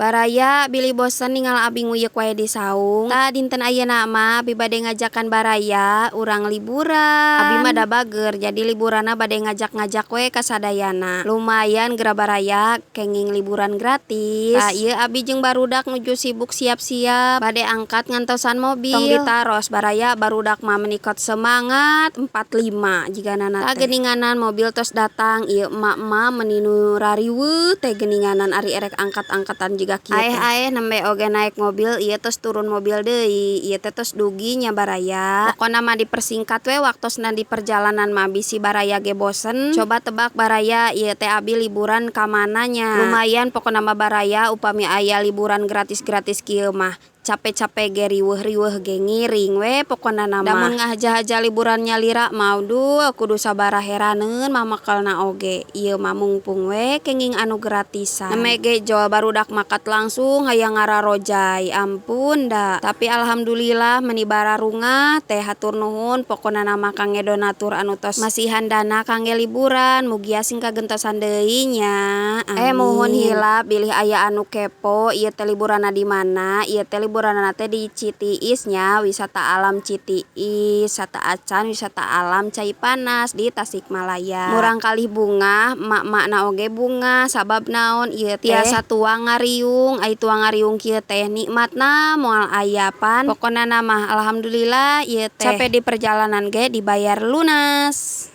Baraya, bilih bosen ningal abi nguyek wae di saung. Tah, dinten ayeuna mah abi bade ngajakan baraya urang liburan. Abi mah da bager, jadi liburanna bade ngajak-ngajak we ka sadayana. Lumayan geura baraya, kenging liburan gratis. Tah, ieu abi jeung barudak nuju sibuk siap-siap bade angkat ngantosan mobil. Tong ditaros baraya, barudak mah meuni kot semangat 45 jiganana teh. Tah, geuninganan mobil tos datang. Ieu emak-emak meuni nu rariweuh teh geuninganan ari erek angkat-angkatan jiga kieu teh. Aeh-aeh, nembe oge naek mobil, ieu tos turun mobil deui. Ieu teh tos dugi nya, baraya. Pokona mah dipersingkat we waktosna di perjalanan mah, bisi baraya ge bosen. Coba tebak, baraya, ieu teh abi liburan ka mana nya? Lumayan pokona mah, baraya, upami aya liburan gratis-gratis kieu mah. Cape-cape ge, riweuh-riweuh ge, ngiring we pokona mah. Da mun ngahaja-haja liburan nyalira mah, aduh, kudu sabaraha heraneun mamekelna oge. Ieu mah mungpung we kenging anu gratisan. Nembe ge jol barudak makat langsung hayang ngararojay, ampun da. Tapi alhamdulillah meuni bararungah teh, hatur nuhun pokona mah kangge donatur anu tos masihan dana kangge liburan. Mugia sing kagentosan deui nya. Amin. Eh, muhun hilap bilih aya anu kepo ieu teh liburanna di mana. Ieu teh liburanna teh di Citiis nya, wisata alam Citiis, sateuacan wisata alam Cai Panas di Tasikmalaya. Murangkalih bungah, emak-emakna oge bungah, sabab naon? Ieu teh tiasa tuang ngariung. Ai tuang ngariung kieu teh nikmatna moal aya pan. Pokona mah alhamdulillah ieu teh cape di perjalanan ge dibayar lunas.